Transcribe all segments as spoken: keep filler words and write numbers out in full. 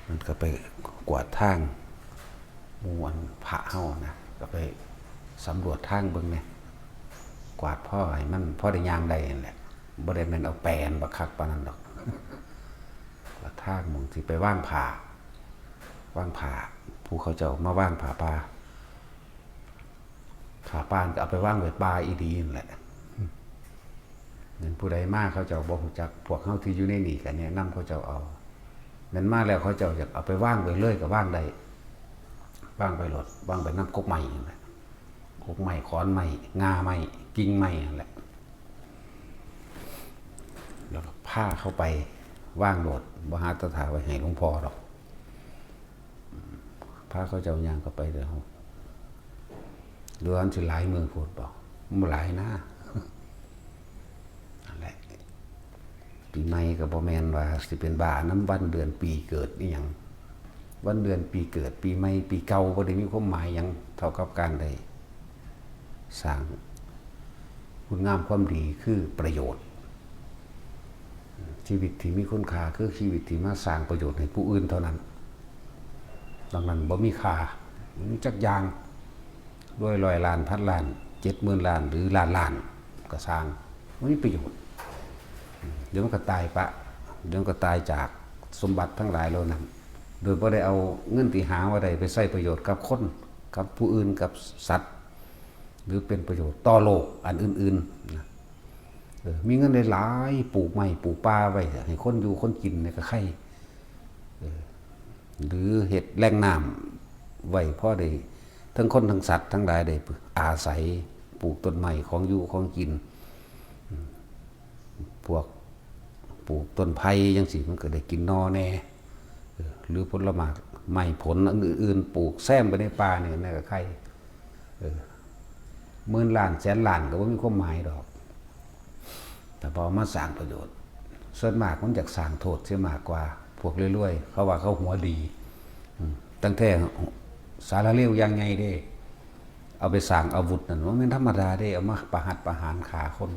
มันก็ไปกวาดทาง หมู่อันพระเฮานะ ก็ไปสำรวจทางเบิ่งแหน่ กวาดพอให้มันพอได้ย่างได้นั่นแหละ บ่ได้แม่นเอาแปนบักคักปานนั้นดอก กวาดทางหม่องสิไปวางผ้า วางผ้า ผู้เขาเจ้ามาวางผ้าป่า ผ้าป่าก็เอาไปวางไว้ป่าอีหลีนั่นแหละ แม่นผู้ใดมาเขาเจ้าบ่ฮู้จัก พวกเฮาที่อยู่ในนี่ก็แนะนำเขาเจ้าเอา แม่นมาแล้วเขาเจ้าอยากเอาไปวางไว้เลยก็วางได้ วางไปโลด วางไปนำกกไม้นั่นแหละ กกไม้ ขอนไม้ ง่าไม้ กิ่งไม้นั่นแหละ แล้วก็พาเขาไปวางโลด บ่หาตะถาไว้ให้หลวงพ่อดอก พาเขาเจ้าย่างเข้าไปเด้อ หรือว่ามันสิหลายมื้อโพดบ่ บ่หลายนะ นั่นแหละ ปีใหม่ก็บ่แม่นว่าสิเป็นบ้านำวันเดือนปีเกิดอีหยัง วันเดือนปีเกิด ปีใหม่ ปีเก่า บ่ได้มีความหมายหยังเท่ากับการได้สร้างคุณงามความดีคือประโยชน์ ชีวิตที่มีคุณค่าคือชีวิตที่มาสร้างประโยชน์ให้ผู้อื่นเท่านั้น ดังนั้นบ่มีค่า บ่มีจักอย่าง รวยร้อยล้าน พันล้าน เจ็ดหมื่นล้าน หรือล้านล้าน ก็ซ่าง บ่มีประโยชน์ เดี๋ยวมันก็ตายปะ เดี๋ยวมันก็ตายจากสมบัติทั้งหลายเหล่านั้น โดยบ่ได้เอาเงินที่หามาได้ไปใช้ประโยชน์กับคน กับผู้อื่น กับสัตว์ หรือเป็นประโยชน์ต่อโลกอันอื่นๆ นะ เออ มีเงินหลายๆ ปลูกไม้ปลูกป่าไว้ให้คนอยู่คนกินเนี่ยก็ไคร่ เออ หรือเฮ็ดแหล่งน้ำไว้พอได้ทั้งคนทั้งสัตว์ทั้งหลายได้อาศัย ปลูกต้นไม้ของอยู่ของกิน อืม พวกปลูกต้นไผ่จั่งซี้มันก็ได้กินหน่อแหน่ เออ หรือผลไม้ ไม้ผลอันอื่นๆ ปลูกแซมไปในป่านี่ นั่นก็ไคร่ เออ หมื่นล้านแสนล้านก็บ่มีความหมายดอก แต่พอเอามาสร้างประโยชน์ ส่วนมากมันอยากสร้างโทษเสียมากกว่า พวกรวยๆ เขาว่าเขาหัวดี อืม ตั้งแต่สารเลวอย่างใหญ่เด้ เอาไปสร้างอาวุธนั่น มันแม่นธรรมดาเด้ เอามาประหัตประหารฆ่าคน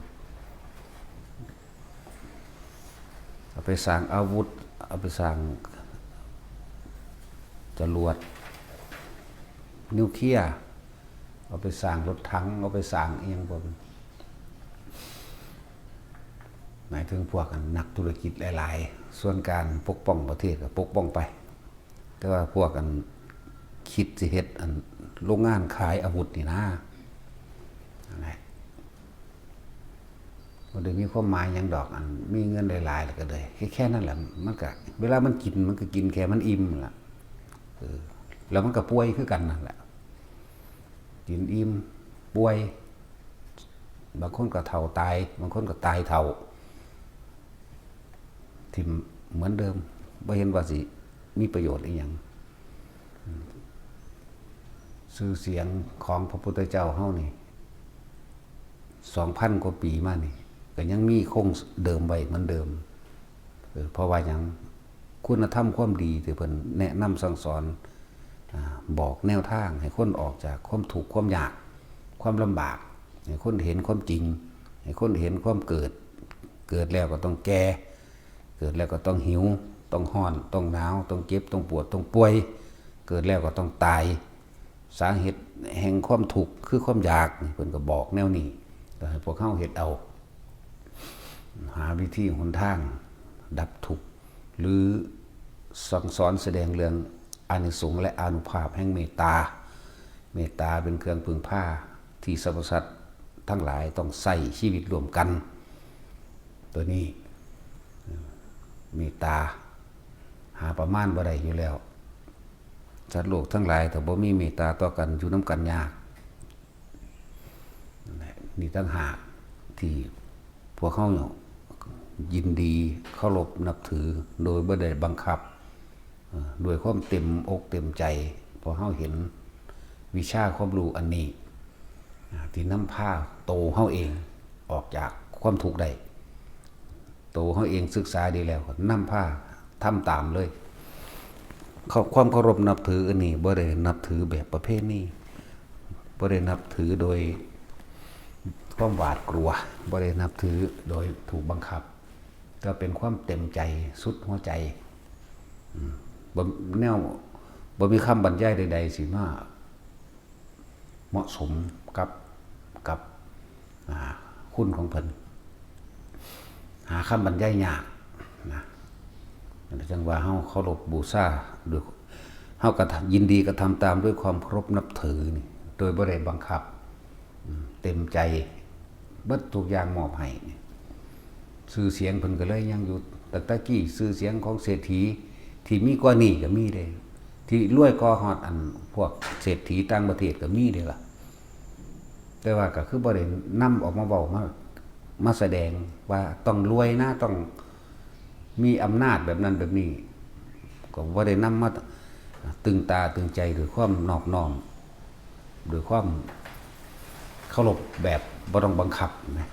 เอาไปสร้างอาวุธ เอาไปสร้างจรวดนิวเคลียร์ เอาไปสร้างรถถัง เอาไปสร้างอีหยังพวกนี้ หมายถึงพวกอันนักธุรกิจหลายๆ ส่วนการปกป้องประเทศก็ปกป้องไป แต่ว่าพวกอันคิดสิเฮ็ดอันโรงงานขายอาวุธนี่นะ นั่นแหละ บ่ได้มีความหมายหยังดอก อันมีเงินหลายๆ แล้วก็เลย แค่ แค่นั้นแหละ มันก็ เวลามันกิน มันก็กินแค่มันอิ่มนั่นล่ะ เออ แล้วมันก็ป่วยคือกันนั่นแหละ กินอิ่ม ป่วย บางคนก็เฒ่าตาย บางคนก็ตายเฒ่า ถิ่มเหมือนเดิม บ่เห็นว่าสิมีประโยชน์อีหยัง อืม ชื่อเสียงของพระพุทธเจ้าเฮานี่ สองพันกว่าปีมานี่ ก็ยังมีคงเดิมไว้เหมือนเดิม เออ เพราะว่าหยัง คุณธรรมความดีที่เพิ่นแนะนำสั่งสอน อ่า บอกแนวทางให้คนออกจากความทุกข์ความยาก ความลำบาก ให้คนเห็นความจริง ให้คนเห็นความเกิด เกิดแล้วก็ต้องแก่ เกิดแล้วก็ต้องหิว ต้องร้อน ต้องหนาว ต้องเจ็บ ต้องปวด ต้องป่วย เกิดแล้วก็ต้องตาย สาเหตุแห่งความทุกข์คือความอยาก นี่เพิ่นก็บอกแนวนี้ ก็ให้พวกเฮาเฮ็ดเอา หาวิธีหนทางดับทุกข์ หรือสั่งสอนแสดงเรื่องอานิสงส์และอานุภาพแห่งเมตตา เมตตาเป็นเครื่องพึ่งพาที่สรรพสัตว์ทั้งหลายต้องใช้ชีวิตร่วมกัน ตัวนี้ เมตตา หาประมาณบ่ได้อยู่แล้ว สัตว์โลกทั้งหลายถ้าบ่มีเมตตาต่อกัน อยู่นำกันยาก นี่ต่างหากที่พวกเฮายินดีเคารพนับถือโดยบ่ได้บังคับ เอ่อ ด้วยความเต็มอกเต็มใจ เพราะเฮาเห็นวิชาความรู้อันนี้ อ่า ที่นำพาโตเฮาเองออกจากความทุกข์ได้ โตเฮาเองศึกษาดีแล้วก็นำพาทำตามเลย เขา ความเคารพนับถืออันนี้บ่ได้นับถือแบบประเพณี บ่ได้นับถือโดยความหวาดกลัว บ่ได้นับถือโดยถูกบังคับ ก็เป็นความเต็มใจสุดหัวใจ อืม บ่แนว บ่มีคำบรรยายใดๆสิมาเหมาะสมกับ กับ อ่า คุณของเพิ่น หาคำบรรยายยากนะ จั่งว่าเฮาเคารพบูชา โดย เฮากระทำ ยินดีกระทำตามด้วยความเคารพนับถือนี่ โดยบ่ได้บังคับ อืม เต็มใจ เบิดทุกอย่างมอบให้นี่ ชื่อเสียงเพิ่นก็เลยยังอยู่ ตั้งแต่กี้ชื่อเสียงของเศรษฐีที่มีกว่านี้ก็มีเด้ ที่รวยกว่าฮอดอันพวกเศรษฐีต่างประเทศก็มีเด้ล่ะ แต่ว่าก็คือบ่ได้นำออกมาเว้า มา มาแสดงว่าต้องรวยนะ ต้องมีอำนาจแบบนั้นแบบนี้ ก็บ่ได้นำมาตึงตาตึงใจด้วยความนอบน้อม ด้วยความเคารพแบบบ่ต้องบังคับนะ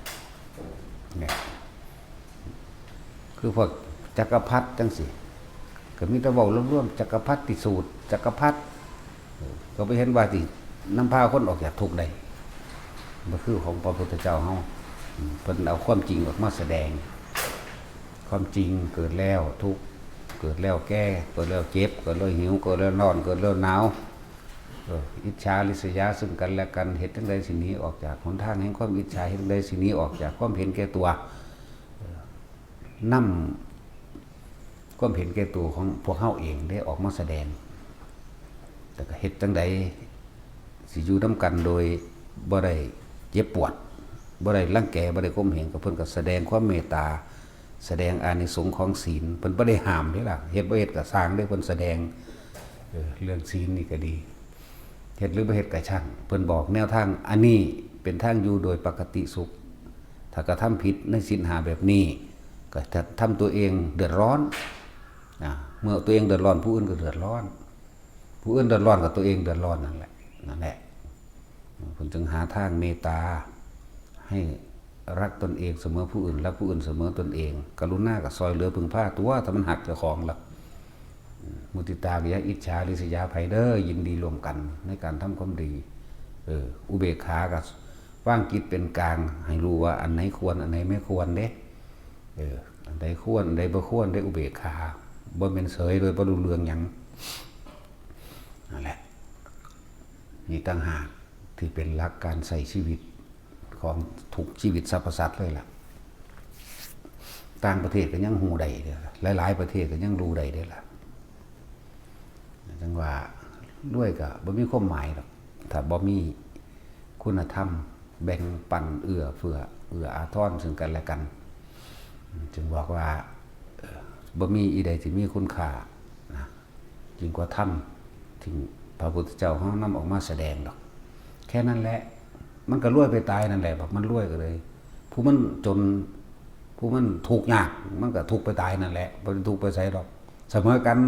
เนี่ย คือพวกจักรพรรดิจั่งซี้ ก็มีแต่เว้ารวมๆ จักรพรรดิสูตร จักรพรรดิ เออ ก็บ่เห็นว่าสินำพาคนออกจากทุกข์ได้ บ่คือของพระพุทธเจ้าเฮา อืม เพิ่นเอาความจริงออกมาแสดง ความจริงเกิดแล้วทุกข์ เกิดแล้วแก่ เกิดแล้วเจ็บ เกิดแล้วหิว เกิดแล้วร้อน เกิดแล้วหนาว เออ อิจฉาริษยาซึ่งกันและกัน เฮ็ดจั่งใดสิหนีออกจากหนทางแห่งความอิจฉา เฮ็ดจั่งใดสิหนีออกจากความเห็นแก่ตัว เออ นำความเห็นแก่ตัวของพวกเฮาเองได้ออกมาแสดง แต่ก็เฮ็ดจั่งใดสิอยู่นำกันโดยบ่ได้เจ็บปวด บ่ได้รังแก บ่ได้ข่มเหง ก็เพิ่นก็แสดงความเมตตา แสดงอานิสงส์ของศีล เพิ่นบ่ได้ห้ามเด้ล่ะ เฮ็ดบ่เฮ็ดก็ซ่างเด้ เพิ่นแสดง เออ เรื่องศีลนี่ก็ดี เฮ็ดหรือบ่เฮ็ดก็ช่าง เพิ่นบอกแนวทาง อันนี้เป็นทางอยู่โดยปกติสุข ถ้ากระทำผิดในศีลห้าแบบนี้ ก็ทำตัวเองเดือดร้อน อ่า เมื่อตัวเองเดือดร้อน ผู้อื่นก็เดือดร้อน ผู้อื่นเดือดร้อนก็ตัวเองเดือดร้อนนั่นแหละ นั่นแหละ เพิ่นจึงหาทางเมตตา ให้รักตนเองเสมอผู้อื่น รักผู้อื่นเสมอตนเอง กรุณาก็ซ่อยเหลือพึ่งพาตัว ถ้ามันฮักเจ้าของล่ะ อืม มุทิตาก็อย่าอิจฉาริษยาไผเด้อ ยินดีร่วมกันในการทำความดี เออ อุเบกขาก็วางจิตเป็นกลาง ให้รู้ว่าอันไหนควร อันไหนไม่ควรเด้ เออ อันใดควร อันใดบ่ควรได้อุเบกขา บ่แม่นเสยโดยบ่รู้เรื่องหยัง นั่นแหละ นี่ต่างหากที่เป็นหลักการใช้ชีวิตของทุกชีวิตสรรพสัตว์เลยล่ะ ต่างประเทศก็ยังฮู้ได้เด้อ หลายๆ ประเทศก็ยังรู้ได้เด้อล่ะ จั่งว่ารวยก็บ่มีความหมายดอก ถ้าบ่มีคุณธรรมแบ่งปันเอื้อเฟื้อ เอื้ออาทรซึ่งกันและกัน จึงบอกว่า เอ่อ บ่มีอีใดที่มีคุณค่านะ ยิ่งกว่าธรรมที่พระพุทธเจ้าเฮานำออกมาแสดงดอก แค่นั้นแหละ มันก็รวยไปตายนั่นแหละ บักมันรวยก็เลย ผู้มันจน ผู้มันทุกข์ยาก มันก็ทุกข์ไปตายนั่นแหละ บ่ได้ทุกข์ไปไสดอก เสมอกัน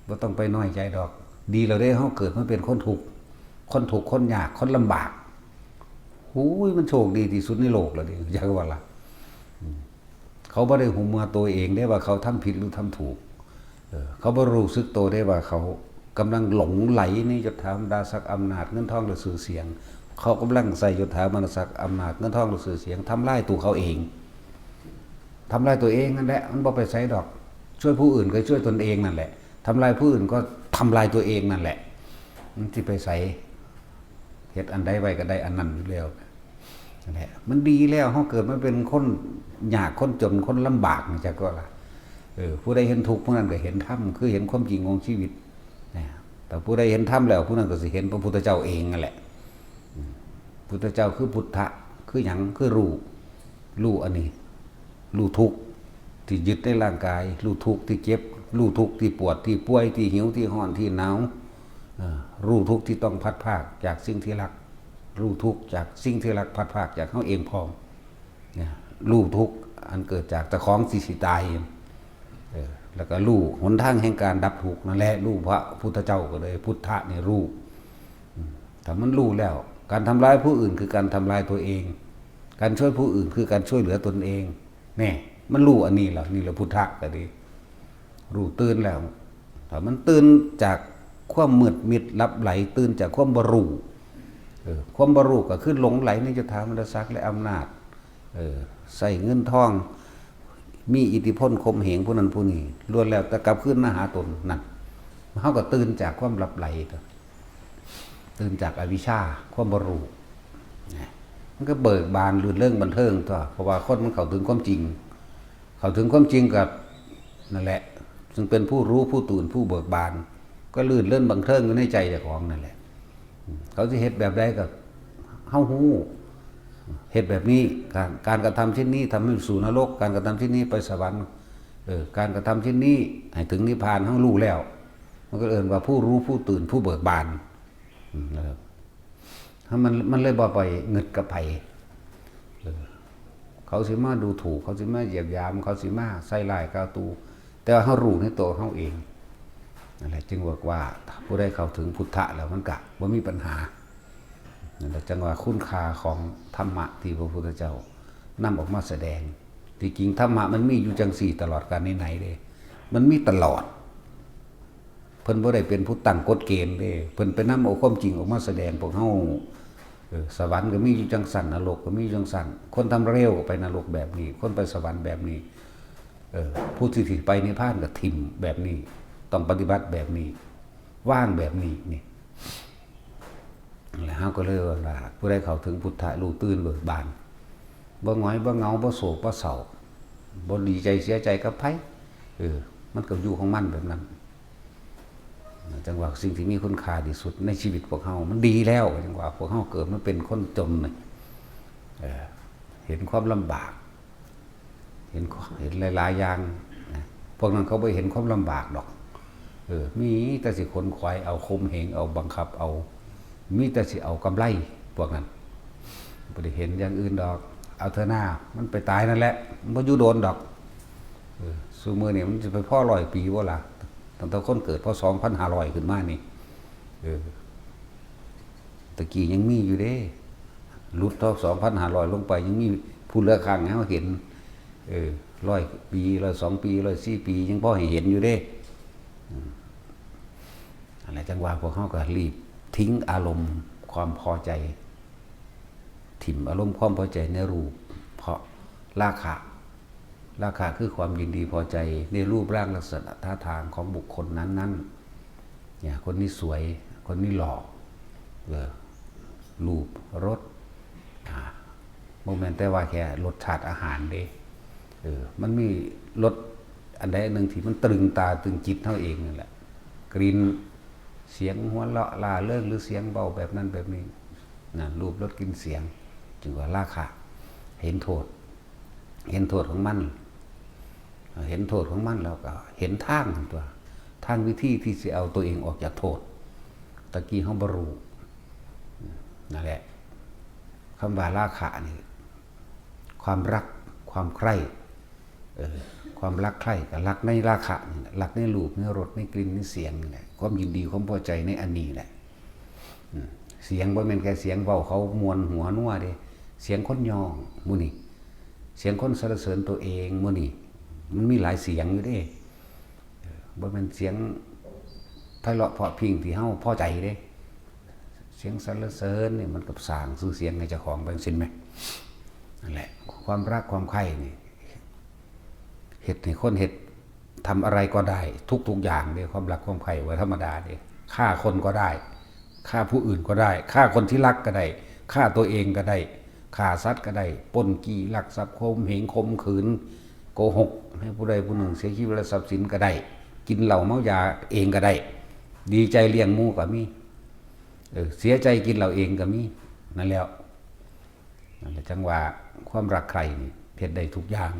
บ่ต้องไปน้อยใจดอก ดีแล้วเด้ เฮาเกิดมาเป็นคนทุกข์ คนทุกข์ คนยาก คนลำบาก หูย มันโชคดีที่สุดในโลกแล้วเด้ จักว่าล่ะ อืม เขาบ่ได้ฮู้เมือตัวเองเด้ว่าเขาทำผิดหรือทำถูก เออ เขาบ่รู้สึกตัวเด้ว่าเขากำลังหลงไหลในยศถาบรรดาศักดิ์อำนาจเงินทองและชื่อเสียง เขากำลังใช้ยศถาบรรดาศักดิ์อำนาจเงินทองและชื่อเสียงทำลายตัวเขาเอง ทำลายตัวเองนั่นแหละ มันบ่ไปไสดอก ช่วยผู้อื่นก็ช่วยตนเองนั่นแหละ ทำลายผู้อื่นก็ทำลายตัวเองนั่นแหละ มันสิไปไส เฮ็ดอันใดไว้ก็ได้อันนั้นอยู่แล้ว นั่นแหละ มันดีแล้ว เฮาเกิดมาเป็นคนยาก คนจน คนลำบากนี่จักว่าล่ะ เออ ผู้ใดเห็นทุกข์ ผู้นั้นก็เห็นธรรม คือเห็นความจริงของชีวิตนะ แต่ผู้ใดเห็นธรรมแล้ว ผู้นั้นก็สิเห็นพระพุทธเจ้าเองนั่นแหละ อืม พุทธเจ้าคือพุทธะ คือหยัง คือรู้ รู้อันนี้ รู้ทุกข์ที่ยึดในร่างกาย รู้ทุกข์ที่เจ็บ รู้ทุกข์ที่ปวด ที่ป่วย ที่หิว ที่ร้อน ที่หนาว เอ่อ รู้ทุกข์ที่ต้องพลัดพรากจากสิ่งที่รัก รู้ทุกข์จากสิ่งที่รักพลัดพรากจากเฮาเองพร้อม เนี่ย รู้ทุกข์อันเกิดจากเจ้าของสิสิตาย เออ แล้วก็รู้หนทางแห่งการดับทุกข์นั่นแหละ รู้พระพุทธเจ้าก็เลย พุทธะนี่รู้ อืม ถ้ามันรู้แล้ว การทำร้ายผู้อื่นคือการทำลายตัวเอง การช่วยผู้อื่นคือการช่วยเหลือตนเอง แน่ มันรู้อันนี้แล้ว นี่แหละพุทธะก็ดี รู้ตื่นแล้ว ถ้ามันตื่นจากความมืดมิดหลับไหล ตื่นจากความบ่รู้ เออ ความบ่รู้ก็คือหลงไหลในยศถาบรรดาศักดิ์และอำนาจ เออ ใช้เงินทอง มีอิทธิพลข่มเหงผู้นั้นผู้นี้ ล้วนแล้วแต่กลับคืนมาหาตนนั่น เฮาก็ตื่นจากความหลับไหลตัว ตื่นจากอวิชชา ความบ่รู้นะ มันก็เบิกบานรื่นเริงบันเทิงตัว เพราะว่าคนมันเข้าถึงความจริง เข้าถึงความจริงก็นั่นแหละ ซึ่งเป็นผู้รู้ผู้ตื่นผู้เบิกบาน ก็รื่นเริงบันเทิงอยู่ในใจเจ้าของนั่นแหละ เขาสิเฮ็ดแบบใดก็เฮาฮู้ เฮ็ดแบบนี้ การ การกระทำเช่นนี้ทำให้สู่นรก การกระทำเช่นนี้ไปสวรรค์ เออ การกระทำเช่นนี้ให้ถึงนิพพาน เฮารู้แล้ว มันก็เอิ้นว่าผู้รู้ผู้ตื่นผู้เบิกบาน อืม นะครับ ถ้ามัน มันเลยบ่ไปงึดกับไผ เออ เขาสิมาดูถูก เขาสิมาเหยียดหยาม เขาสิมาใส่ร้ายกล่าวตู่ แต่ว่าเฮารู้ในตัวเฮาเอง นั่นแหละ จึงบอกว่าผู้ใดเข้าถึงพุทธะแล้วมันก็บ่มีปัญหา นั่นแหละ จังว่าคุณค่าของธรรมะที่พระพุทธเจ้านำออกมาแสดง ที่จริงธรรมะมันมีอยู่จังสี่ตลอดกาลไหนๆเด้ มันมีตลอด เพิ่นบ่ได้เป็นผู้ตั้งกฎเกณฑ์เด้ เพิ่นไปนำเอาความจริงออกมาแสดงพวกเฮา เออ สวรรค์ก็มีอยู่จังซั่น นรกก็มีอยู่จังซั่น คนทำเลวก็ไปนรกแบบนี้ คนไปสวรรค์แบบนี้ เออ ผู้ที่สิไปนิพพานก็ถิ่มแบบนี้ ต้องปฏิบัติแบบนี้ วางแบบนี้ นี่ แล้วเฮาก็เลยว่า ผู้ใดเข้าถึงพุทธะรู้ตื่นเบิกบาน บ่หงอย บ่เหงา บ่โศก บ่เศร้า บ่ดีใจเสียใจกับไผ เออ มันก็อยู่ของมันแบบนั้น จังว่าสิ่งที่มีคุณค่าที่สุดในชีวิตพวกเฮา มันดีแล้ว จังว่าพวกเฮาเกิดมาเป็นคนจนนี่ เออ เห็นความลำบาก เห็น เห็นหลายๆอย่างนะ พวกนั้นเขาบ่เห็นความลำบากดอก เออ มีแต่สิขนขวายเอา ข่มเหงเอา บังคับเอา มีแต่สิเอากำไร พวกนั้น บ่ได้เห็นอย่างอื่นดอก เอาเถอะหน้า มันไปตายนั่นแหละ มันบ่อยู่โดนดอก เออ ซุมื้อนี้มันสิไปพอร้อยปีบ่ล่ะ ตั้งแต่คนเกิด พ.ศ. สองพันห้าร้อย ขึ้นมานี่ เออ ตะกี้ยังมีอยู่เด้ หลุด พ.ศ. สองพันห้าร้อย ลงไปยังมีผู้เหลือข้างให้เฮาเห็น เออ ร้อยปี ร้อยสองปี ร้อยสี่ปี ยังพอให้เห็นอยู่เด้ อืม อันนั้นจังว่าพวกเฮาก็รีบทิ้งอารมณ์ความพอใจ ถิ่มอารมณ์ความพอใจในรูป เพราะราคะ ราคะคือความยินดีพอใจในรูปร่างลักษณะท่าทางของบุคคลนั้นๆ เนี่ย คนนี้สวย คนนี้หล่อ เออ รูป รส อ่า บ่แม่นแต่ว่าแค่รสชาติอาหารเด้ เออ มันมีรสอันใดอันหนึ่งที่มันตรึงตาตรึงจิตเฮาเองนั่นแหละ กลิ่น เสียงหัวเราะร่าเริง หรือเสียงเบาแบบนั้นแบบนี้ นั่น รูป รส กลิ่น เสียง จึงว่าราคะ เห็นโทษ เห็นโทษของมัน เห็นโทษของมันแล้วก็เห็นทางตัว ทางวิธีที่สิเอาตัวเองออกจากโทษ ตะกี้เฮาบ่รู้ นั่นแหละ คำว่าราคะนี่ ความรัก ความใคร่ เออ ความรักใคร่ก็รักในราคะนี่แหละ รักในรูป ในรส ในกลิ่น ในเสียงนี่แหละ ความยินดี ความพอใจในอันนี้แหละ อืม เสียงบ่แม่นแค่เสียงเว้าเขาม่วนหัวนัวเด้ เสียงคนย้องหมู่นี่ เสียงคนสรรเสริญตัวเองหมู่นี่ มันมีหลายเสียงอยู่เด้ เออ บ่แม่นเสียงไพเราะเพราะพริ้งที่เฮาพอใจเด้ เสียงสรรเสริญนี่มันก็สร้างชื่อเสียงให้เจ้าของไปจั่งซี้แหม นั่นแหละ ความรักความใคร่นี่ เฮ็ดให้คนเฮ็ด ทำอะไรก็ได้ ทุกๆอย่างเด้ ความรักความใคร่ว่าธรรมดาเด้ ฆ่าคนก็ได้ ฆ่าผู้อื่นก็ได้ ฆ่าคนที่รักก็ได้ ฆ่าตัวเองก็ได้ ฆ่าสัตว์ก็ได้ ปล้นจี้ลักทรัพย์ ข่มเหงข่มขืน โกหกให้ผู้ใดผู้หนึ่งเสียชีวิตและทรัพย์สินก็ได้ กินเหล้าเมายาเองก็ได้ ดีใจเลี้ยงหมู่ก็มี เออ เสียใจกินเหล้าเองก็มี นั่นแหล้ว นั่นแหละ จังว่าความรักใคร่นี่เฮ็ดได้ทุกอย่าง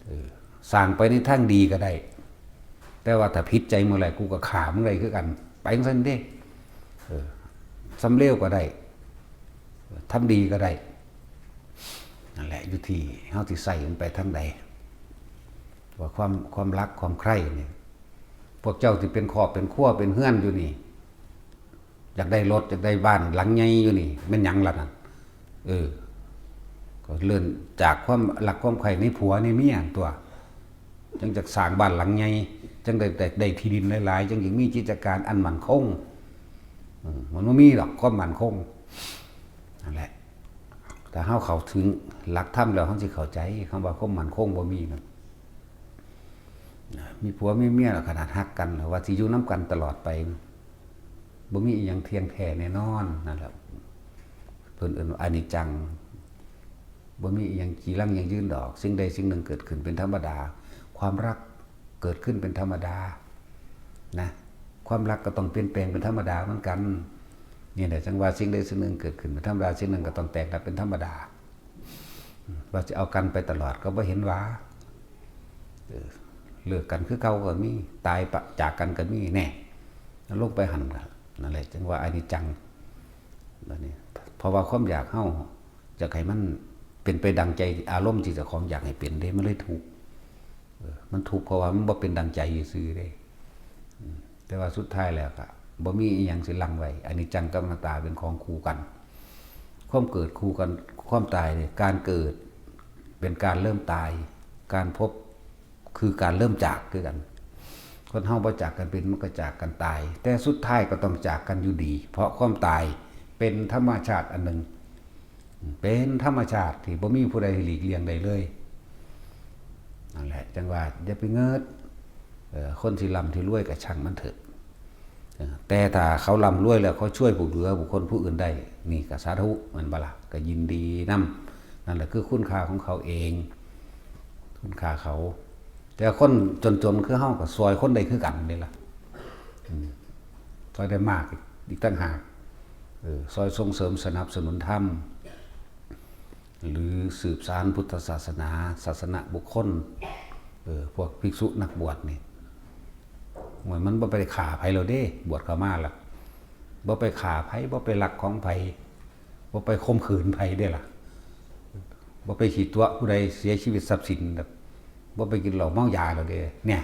เออ สร้างไปในทางดีก็ได้ แต่ว่าถ้าผิดใจเมื่อไหร่ กูก็ฆ่ามึงได้คือกัน ไปจั่งซั้นเด้ เออ ทำเลวก็ได้ ทำดีก็ได้ นั่นแหละ อยู่ที่เฮาสิใส่มันไปทางใด ว่าความ ความรักความใคร่นี่ พวกเจ้าที่เป็นครอบเป็นครัวเป็นเฮือนอยู่นี่ อยากได้รถ อยากได้บ้านหลังใหญ่อยู่นี่ แม่นหยังล่ะนั่น เออ ก็เริ่มจากความรักความใคร่ในผัวในเมียตัว จั่งจักสร้างบ้านหลังใหญ่ จั่งได้ ได้ ได้ที่ดินหลายๆ จั่งจักมีกิจการอันมั่นคง อืม มันบ่มีดอกความมั่นคง นั่นแหละ ถ้าเฮาเข้าถึงหลักธรรมแล้ว เฮาสิเข้าใจคำว่าความมั่นคงบ่มีนั่น มีผัวมีเมียแล้วขนาดฮักกัน ว่าสิอยู่นำกันตลอดไป บ่มีอีหยังเที่ยงแท้แน่นอนนั่นแหละ เพิ่นเอิ้นว่าอนิจจัง บ่มีอีหยังจีรังยั่งยืนดอก สิ่งใดสิ่งหนึ่งเกิดขึ้นเป็นธรรมดา ความรักเกิดขึ้นเป็นธรรมดา นะ ความรักก็ต้องเปลี่ยนแปลงเป็นธรรมดาเหมือนกัน นี่แหละจั่งว่าสิ่งใดสิ่งหนึ่งเกิดขึ้นเป็นธรรมดา สิ่งนั้นก็ต้องแตกดับเป็นธรรมดา ว่าสิเอากันไปตลอดก็บ่เห็นว่า เออ เลิกกันคือเก่าก็มี ตายปะจากกันก็มี แน่ ลงไปหั่นล่ะ นั่นแหละจั่งว่าอนิจจัง บัดนี้ เพราะว่าความอยากเฮา อยากให้มันเป็นไปดังใจอารมณ์ที่เจ้าของอยากให้เป็นเด้ มันเลยทุกข์ เออ มันทุกข์เพราะว่ามันบ่เป็นดังใจซื่อๆเด้ อืม แต่ว่าสุดท้ายแล้วก็บ่มีอีหยังสิลังไว้ อนิจจังกับอนัตตาเป็นของคู่กัน ความเกิดคู่กัน ความตายเนี่ย การเกิดเป็นการเริ่มตาย การพบคือการเริ่มจากคือกัน คนเฮาบ่จากกันเป็น มันก็จากกันตาย แต่สุดท้ายก็ต้องจากกันอยู่ดี เพราะความตายเป็นธรรมชาติอันหนึ่ง เป็นธรรมชาติที่บ่มีผู้ใดหลีกเลี่ยงได้เลย นั่นแหละ จั่งว่าอย่าไปเงิด เอ่อ คนที่ร่ำที่รวยก็ช่างมันเถอะ เอ่อ แต่ถ้าเขาร่ำรวยแล้วเขาช่วยผู้เหลือบุคคลผู้อื่นได้ นี่ก็สาธุ แม่นบ่ล่ะ ก็ยินดีนำ นั่นแหละคือคุณค่าของเขาเอง คุณค่าเขา แต่คนจนๆคือเฮาก็ซ่อยคนได้คือกันนี่ล่ะ อืม ซ่อยได้มากอีกต่างหาก เออ ซ่อยส่งเสริมสนับสนุนธรรม หรือสืบสานพุทธศาสนา ศาสนบุคคล เออ พวกภิกษุนักบวชนี่ มัน มันบ่ไปฆ่าไผแล้วเด้ บวชเข้ามาแล้ว บ่ไปฆ่าไผ บ่ไปลักของไผ บ่ไปข่มขืนไผเด้ล่ะ บ่ไปขี้ตั๋วผู้ใดเสียชีวิตทรัพย์สินแบบ บ่ไปกินเหล้าเมายาแล้วเด้ เนี่ย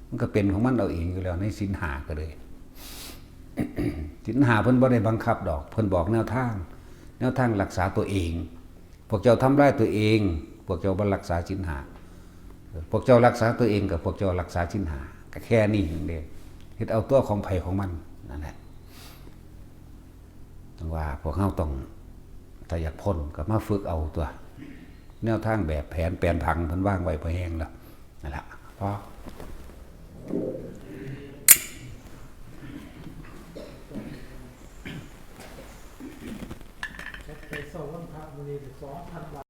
มันก็เป็นของมันเอาเองอยู่แล้ว ในศีลห้าก็เลย ศีลห้าเพิ่นบ่ได้บังคับดอก เพิ่นบอกแนวทาง แนวทางรักษาตัวเอง พวกเจ้าทำลายตัวเอง พวกเจ้าบ่รักษาศีลห้า พวกเจ้ารักษาตัวเองกับพวกเจ้ารักษาศีลห้า ก็แค่นี้เองเด้ เฮ็ดเอาตัวของไผของมันนั่นแหละ จั่งว่าพวกเฮาต้อง ถ้าอยากพ้นก็มาฝึกเอาตัว แนวทางแบบแผนแปนผังเพิ่นวางไว้พอแฮงแล้ว นั่นล่ะ พอ ไปเซาวันพระมื้อนี้สองพันบาท